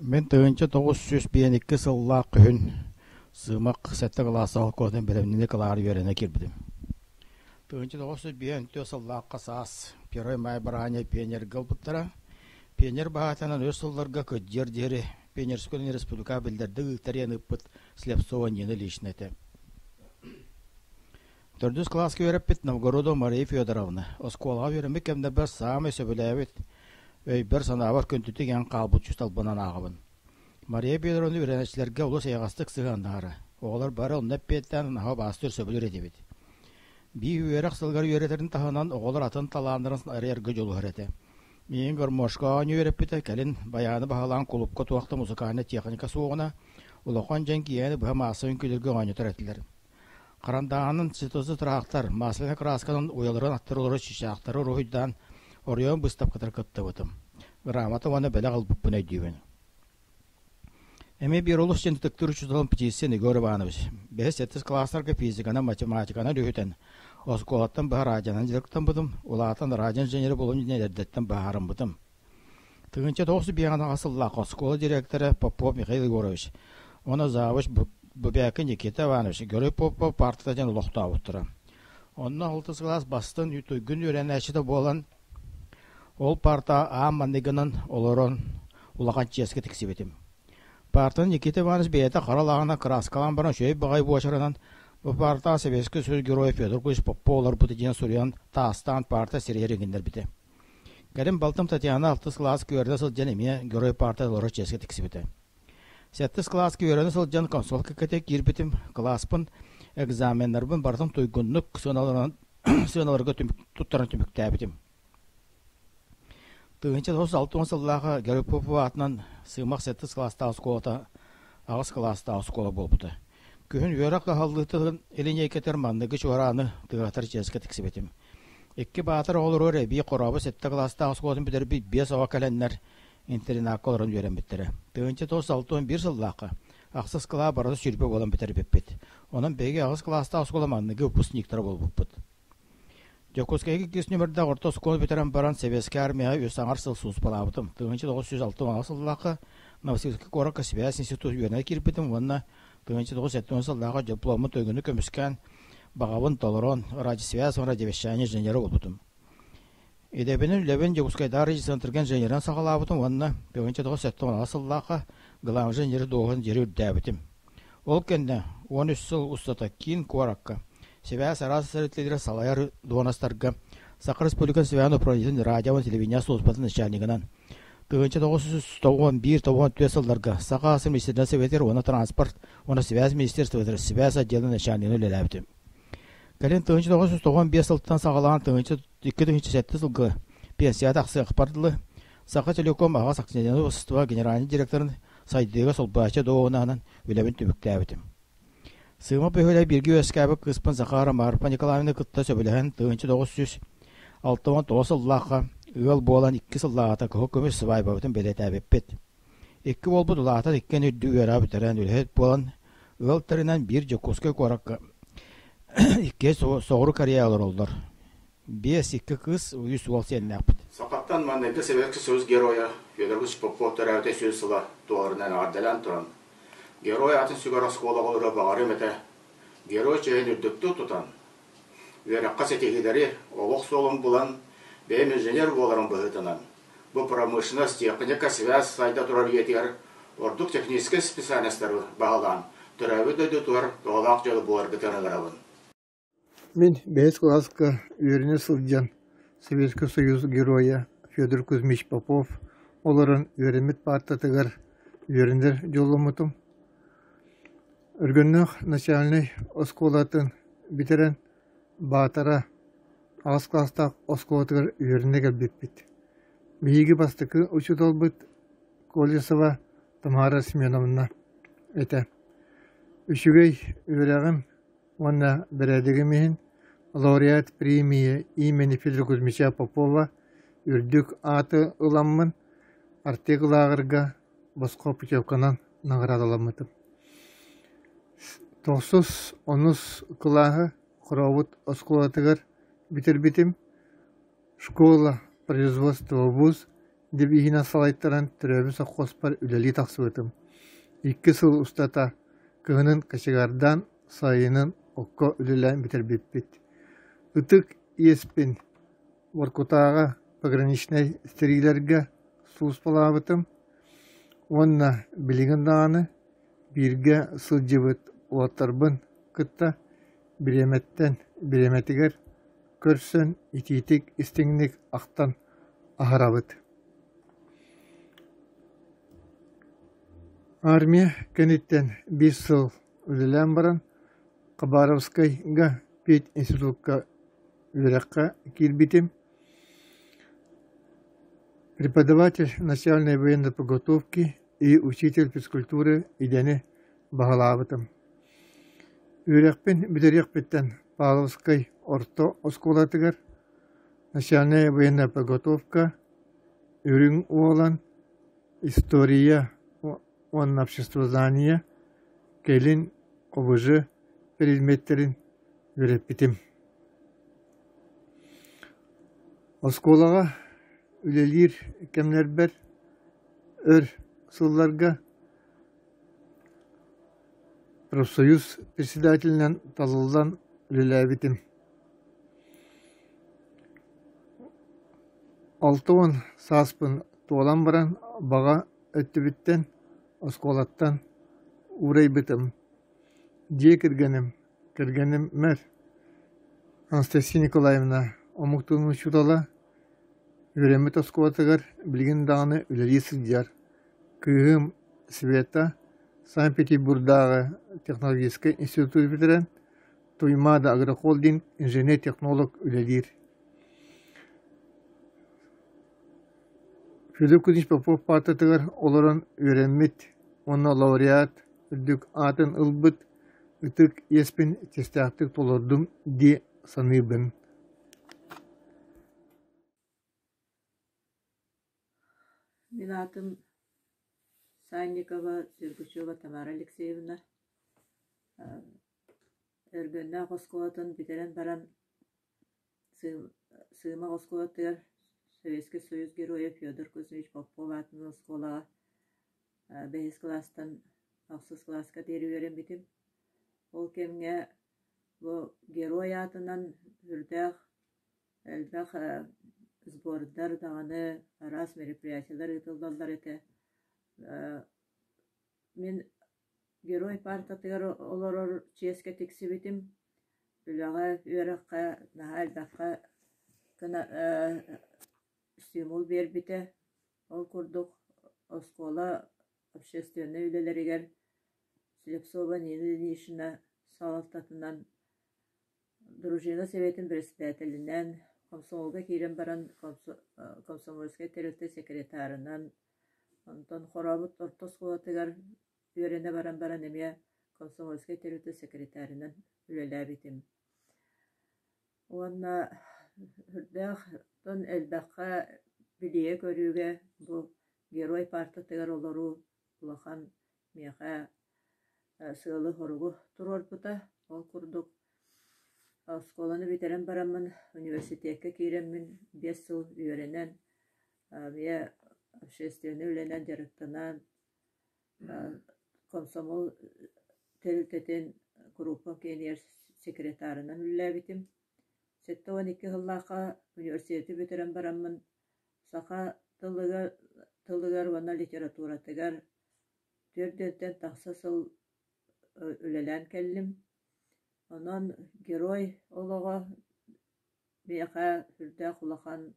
Мин 1952 сыллаах күһүн Сыымах сэттэ кылаастаах оскуолатын бэлэмнэнии кылааһыгар үөрэнэ киирбитим. 1954 сыллаахха саас Первый май бырааһынньык пионерга ылбыттара. Пионер баһаатынан өр сылларга кырдьыар диэри Пионерскай республика биллэрдик ыытарыйан ыыппыт Слепцова Нина Ильична этэ. Төрдүс кылааска үөрэппит Новгородова Мария Федоровна оскуолаҕа үөрэммит кэмнэрбэр саамай сөбүлээбит, өйбөр-санаабар күндүтүк иҥэн хаалбыт учууталбынан ааҕабын. Мария Федоровна үөрэнээччилэргэ олус эйэҕэстик сыһыаннаһара, оҕолор бары онно эппиэттээн наһаа убаастыыр сөбүлүүр этибит. Биир үөрэх сылыгар үөрэтэрин таһынан оҕолор атын талааннарын арыйарга дьулуһар этэ. Миигин гармошка оонньуу үөрэппитэ, кэлин байааны баһылаан кулуупка туох да музыкальнай техника суоҕуна, улахан дьон киэһэни быһа маассабай үҥкүүлэргэ оонньотор этилэр. Харандааһынын цветозы тыраахтар, масляный красканан уйаларын аттарылары чычаахтары уруһуйдаан оройуон быыстапкатыгар кыттыбытым. Грамота уонна бэлэх ылбыппын өйдүүбүн. Эмиэ биир олус диэн ытыктыыр учууталым Птицын Егор Иванович. Бэһис-сэттис кылаастарга физиканан, математиканан үһүтэн, оскуолаттан быһа радионан дьарыктаммытым, улаатан радиоинженер буолуом диэн эрдэттэн быһаарыммытым. 1958 сыллаах оскуола директора Попов Михаил Егорович уонна завуч Бубякин Никита Иванович Герой Попов партата диэн олохтообуттара. Онно алтыс кылаас бастыҥ туйгун үөрэнээччитэ буолан, ол парта аан маҥнайгынан олорон улахан чиэскэ тиксибитим. Партаны Никита Иванович бэйэтэ хара лааҕынан кырааскалаан баран үчүгэй баҕайы буочарынан бу партаҕа Советский Союз Геройа Федор Кузьмич Попов олорбута диэн суруйан таастаан парта сирэйэр иҥиннэрбитэ. Кэлин балтым Татьяна алтыс кылааска үөрэнэ сылдьан эмиэ Герой парта олорор чиэскэ тиксибитэ. Сэттис кылааска үөрэнэ сылдьан комсомол кэккэтигэр киирбитим, кылааспын, экзаменнарбын барытын туйгуннук сыаналарга туттаран түмүктээбитим. 1960 сыллааҕы Герой Попова аатынан Сыымах сэттис кылаастаах оскуолата аҕыс кылаастаах оскуола буолбута. Күһүн үөрэх аһыллыытын илиниэйкэтигэр манныгы чуорааны тыаһатар чиэскэ тиксибитим. Икки баатар оҕолоругар эбии Хорообут сэттэ кылаастаах оскуолатын бүтэрбит биэс оҕо кэлэннэр интернакка олорон үөрэммиттэрэ. 1961 сыллаахха ахсыс кылаа барыта 20 буолан бүтэрбиппит. Онон биһиги аҕыс кылаастаах оскуола маҥнайгы выпускниктара буолбуппут. Дьокуускайга иккис нүмердээх орто оскуола бүтэрэн баран Сэбиэскэй армияҕа үс аҥар сыл сулууспалаабытым. 1966 сыллаахха Новосибирскай куоракка сибээс институт үөрэнэ киирбитим уонна 1970 сыллааҕы дипломмун туйгуну көмүскээн баҕабын толорон радиосвязь уонна радиовещание инженерэ буолбутум. Идэбинэн үлэбин Дьокуускайдааҕы регистрацентр инженеринэн саҕалаабытым уонна 1976 сыллаахха главный инженер дуоһун диэри үрдээбитим. Ол кэннэ 13 сыл устата киин куоракка сибээс араас тэрилтэлэрэ салайар дуонастарга Саха Республикатын сибээһин управлениетын радио уонна телевидение службатын начальнигынан 1991-94 сылларга Саха АССР Министерствотын Советыгар уонна транспорт уонна сибээс министерствотыгар сибээс отделын начальнигынан үлэлээбитим. Кэлин 1995 сылтан саҕалаан 2007 сылга пенсияҕа тахсыахпар дылы Саха Телеком аҕа акционернай уопсастыба генеральнай директорын сайдыыга солбуйааччы дуоһунаһынан үлэбин түмүктээбитим. Сыыма бөһүөлэк бииргэ үөскээбит кыыспын Захара Марфа Николаевна кытта сөбүлэһэн 1969 сыллаахха ыал буолан икки сыллааҕыта кыһыл көмүс сыбаайбабытын бэлиэтээбиппит. Икки уолбут улаатан иккиэн үрдүк үөрэҕи бүтэрэн үлэһит буолан ыал тэринэн биир Дьокуускай куоракка иккиэн соҕуруу Корея олороллор. Биэс икки кыыс, үс уол сиэннээхпит. Сахаттан маҥнайгы Советский Союз Геройа Федор Ильич Попов төрөөбүтэ сүүс сыла туоларынан эҕэрдэлээн туран, Герой аатын сүгэр оскуола оҕолоро баҕарыам этэ, Герой чэйин үрдүктүк тутан, үөрэххэ ситиһиилэри олох суолун булан, бэйэм инженер буоларым быһыытынан, бу промышленность, техника, связь сайда турар үйэтигэр ордук техническэй специальностары баһылаан, төрөөбүт дойдутугар туһалаах дьолу буоларгытын ыҥырабын. Мин бэһис кылааска үөрэнэ сылдьан Советский Союз Геройа Федор Кузьмич Попов олорон үөрэммит паартатыгар үөрэнэр дьолломмутум. Өргөннөөх начальнай оскуолатын бүтэрэн Баатара аҕыс кылаастаах оскуолатыгар үөрэнэ кэлбиппит. Биһиги бастакы учууталбыт Колесова Тамара Семеновна этэ. Үчүгэй үөрэҕим уонна бэрээдэгим иһин лауреат премии имени Федора Кузьмича Попова үрдүк ааты ыламмын Артек лааҕырга босхо путевканан наҕараадаламмытым. Тохсус онус кылааһы Хорообут оскуолатыгар бүтэрбитим. Школа производства вуз. Девиһинэн салайтаран төрөөбүт сопхуоспар үлэлии тахсыбытым. Икки сыл устата кыһынын кочегардаан, сайынын окко үлэлээн бүтэрбиппит. Ытык иэспин Воркутааҕы пограничнай сэриилэргэ сулууспалаабытым уонна билигин даҕаны бииргэ сылдьыбыт уолаттарбын кытта бириэмэттэн бириэмэтигэр көрсөн итиитик-истиҥник ахтан аһарабыт. Армия кэнниттэн биир сыл үлэлээн баран Хабаровскайга пединститукка үөрэххэ киирбитим. Преподаватель начальной военной подготовки и учитель физкультуры идэни баһылаабытым. Үөрэхпин бүтэриэхпиттэн Павловскай орто оскуолатыгар начальная военная подготовка, Үрүҥ Уолан, история уонна обществознание, кэлин ОБЖ предметтэрин үөрэппитим. Оскуолаҕа үлэлиир кэмнэрбэр өр сылларга профсоюз председателинэн талыллан үлэлээбитим. 60 сааспын туолан баран баҕа өттүбүттэн оскуолаттан уурайбытым. Дьиэ кэргэним, кэргэним мэр Анастасия Николаевна омук тылын учуутала, үөрэммит оскуолатыгар билигин даҕаны үлэлии сылдьар. Кыыһым Света Санкт-Петербурдааҕы технологическай институту бүтэрэн, Туймаада агрохолдинг инженер-технолог үлэлиир. Федор Кузьмич Попов паартатыгар олорон үөрэммит уонна лауреат үрдүк аатын ылбыт ытык иэспин чиэстээхтик толордум дии саныыбын. Мин аатым Санникова Сергучева Тамара Алексеевна. Өргөннөөх оскуолатын бүтэрэн баран Сыымах оскуолатыгар Советский Союз Геройа Федор Кузьмич Попов аатынан оскуолаҕа бэһис кылаастан ахсыс кылааска диэри үөрэммитим. Ол кэмҥэ бу Герой аатынан үрдээх элбэх сбордар даҕаны араас мероприятиелар ыытыллаллар этэ. Мин Герой паартатыгар олорор чиэскэ тиксибитим. Үлэҕэ, үөрэххэ наһаа элбэххэ гына стимул биэрбитэ. Ол курдук оскуола общественнай үлэлэригэр Слепцова Нина Ильинична салалтатынан дружина советын председателинэн, комсомолга киирэн баран комсомольскай тэрилтэ секретарынан, онтон Хорообут орто оскуолатыгар үөрэнэ баран баран эмиэ комсомольскай тэрилтэ секретарынан үлэлээбитим. Уонна үрдээх элбэххэ билиигэ-көрүүгэ бу Герой паартатыгар олоруу улахан миэхэ сыалы-соругу туруорбута. Ол курдук оскуоланы бүтэрэн бараммын университекка киирэммин 5 сыл үөрэнэн, эмиэ общественнай үлэнэн дьарыктанан, комсомол тэрилтэтин группам киэнигэр секретарынан үлэлээбитим. 72 сыллаахха университеты бүтэрэн бараммын саха тылыгар, тылыгар уонна литературатыгар 4 тахса сыл үлэлээн кэллим. Онон герой олоҕо миэхэ сүрдээх улахан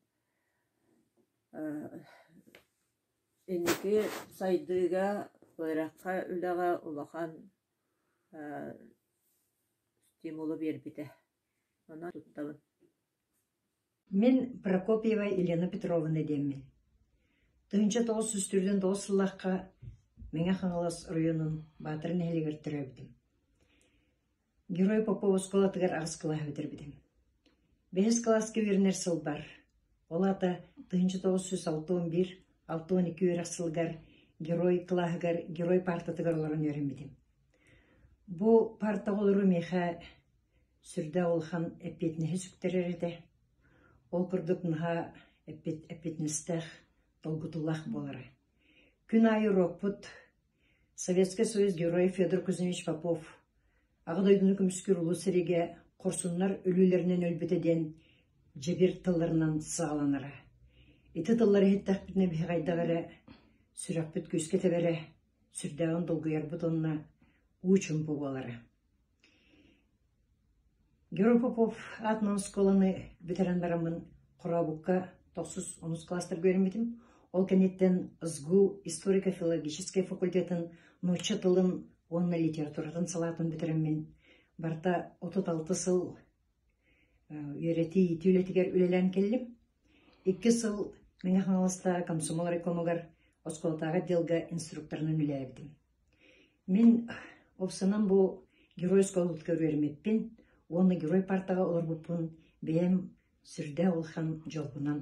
инники сайдыыга, үөрэххэ, үлэҕэ улахан стимулу биэрбитэ. Онон туттабын. Мин Прокопьева Елена Петровна диэммин. 1949 сыллаахха Мэҥэ Хаҥалас оройуонун Баатара нэһилиэгэр төрөөбүтүм. Герой Попов оскуолатыгар аҕыс кылааһы бүтэрбитим. Бэһис кылааска үөрэнэр сылбар, ол аата 1961-62 үөрэх сылыгар Герой кылааһыгар Герой паартатыгар олорон үөрэммитим. Бу паартаҕа олоруу миэхэ сүрдээх улахан эппиэтинэһи сүктэрэр этэ. Ол курдук наһаа эппиэтинэстээх. долгутуулаах буолара. Күн аайы уруокпут Советскай Союз Геройа Федор Кузьмич Попов Аҕа дойдуну көмүскүүр улуу сэриигэ хорсуннар өлүүлэринэн өлбүтэ диэн дьэбир тылларынан саҕаланара. Ити тыллары иһиттэхпитинэ биһиги хайдах эрэ сүрэхпит күүскэ тэбэрэ, сүрдээҕин долгуйарбыт уонна уу чуумпу буолара. Герой Попов аатынан оскуоланы бүтэрэн бараммын Хорообукка тохсус онус кылаастарга үөрэммитим. Ол кэнниттэн СГУ историко-филологическай факультетын нуучча тылын уонна литературатын салаатын бүтэрэммин барыта 36 сыл үөрэтии-иитии үлэтигэр үлэлээн кэллим. Икки сыл Мэҥэ Хаҥаластааҕы комсомол райкомугар оскуолатааҕы отделга инструкторынан үлэлээбитим. Мин уопсанан бу Герой оскуолатыгар үөрэммиппин уонна Герой партаҕа олорбуппун бэйэм сүрдээх улахан дьолбунан.